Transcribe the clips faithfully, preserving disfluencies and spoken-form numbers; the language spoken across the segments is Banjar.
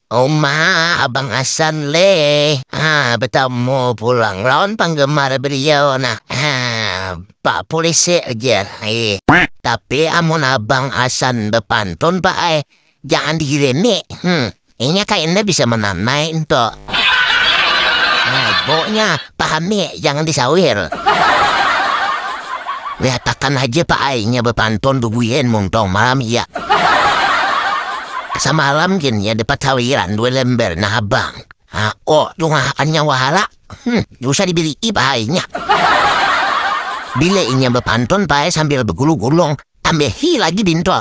Uma, Abang Hasan leh. Ah, betamu pulang lawan penggemar beliau nah. Ah, Pak Polisi aja. Eh, tapi amun Abang Hasan bepantun, Pak ai, jangan digirimi. Hmm, inya kaina bisa menanai ento. Nah, boknya pahami, jangan disawir. Lihatakan aja, Pak ai, inya bepantun bubuyan muntong malam iya. Samalam gin ya dapat sawiran dua lembar nah abang. Ha, oh, tungahakan nyawa hala. Hmm, usah dibili iba inya. Bila inya bepantun pae sambil begulung-gulung, tambahi lagi dinto.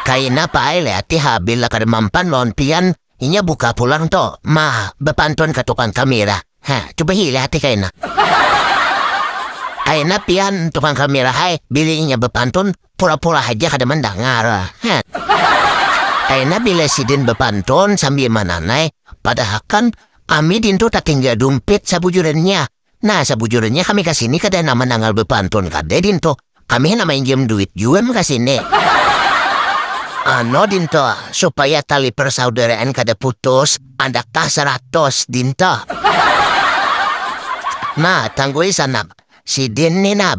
Kaina pae lihati ha bila kada mampan lawan pian, inya buka pulang to. Mah, bepantun ke tukang kamera. Ha, coba hi lihati kaina. Kaina pian tukang kamera hai, bila inya bepantun, pura-pura haja kada mendengar. Heh. Kaina bila sidin bepantun sambil mananai, padahakan kami dintu tatinggal dumpit sabujurannya. Nah, sabujurannya kami kasini kada nang manangal bepantun kada dintu. Kami handak mainjam duit jua kasini. Ano dintu, supaya tali persaudaraan kada putus, andakah seratus dintu. Nah, tanggui sanak. Sidin ni nah,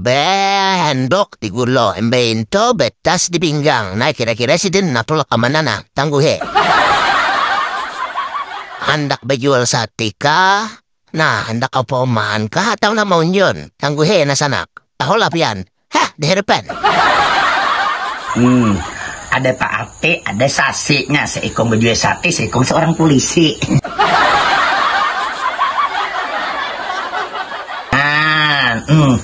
handuk di gulo, embe intu betas di pinggang. Nah, kira-kira sidin nah tulak ka mana nah? Tangguhe. Handak bajual sate kah? Nah, handak apa umahan kah atau nah maunjun? Tangguhe nah sanak. Tahu lah pian. Hah, di hadapan. Hmm, ada Pak Ate, ada sasinya, seikung bajua sate, seikung seorang polisi. Ah, hmm.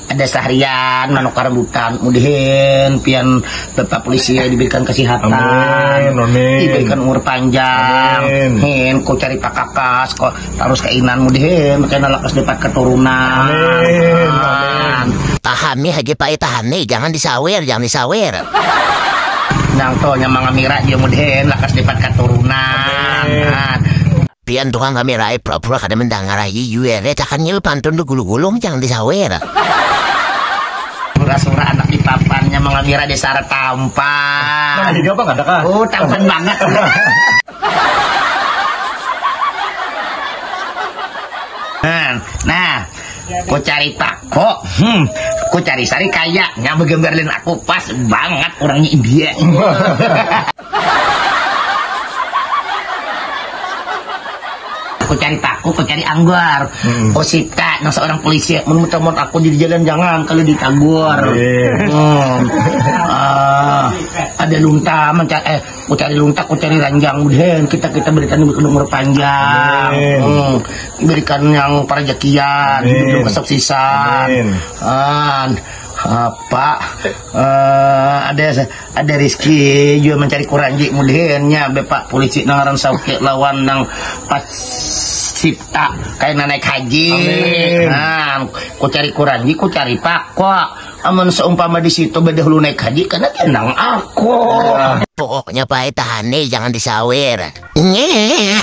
Ada sahrian manukar rambutan, mudihin pian Bapak polisi ya diberikan kesehatan. Amin, amin. Diberikan umur panjang. Amin. Hin, ku cari pakakas kok terus kainan mudihin, kena lakas dapat keturunan. Amin, amin. Tahani haja Pak, tahani, jangan disawer, jangan disawer. Nang to nya mangamira dia mudihin lakas dapat keturunan. Amin. Nah. Pian tukang kamera ai pura-pura kada mendengar ai, you ere takannya pantun tu gulu-gulung jangan disawer. Sura-sura anak di papannya mangamira di sara tampan. Nah, jadi apa kada kah? Oh, tampan banget. Nah, nah, ku cari pako, hmm, ku cari sari kaya, yang begambar lain aku pas banget orangnya India. Ku cari pako, ku cari anggur. Hmm. Oh, Sita, nah seorang polisi, menurut aku di jalan jangan kalau ditagur. Iya. Hmm. Ah, ada lunta, mencari, eh, ku cari lunta, ku cari ranjang, mudahan kita kita berikan umur panjang. Amin. Hmm. Berikan yang perjakian, amin. Hidup kesuksesan. Amin. Ah, apa? Eh, ada ada Rizky juga mencari kuranji mudahannya Bapak polisi nang ngaran sauke lawan nang pas Sita kaina naik haji. Amin. Nah, ku cari kuranji, ku cari pako. Amun seumpama di situ badahulu naik haji, karena tenang aku. Pokoknya Pak, tahani jangan disawer. Nyeh.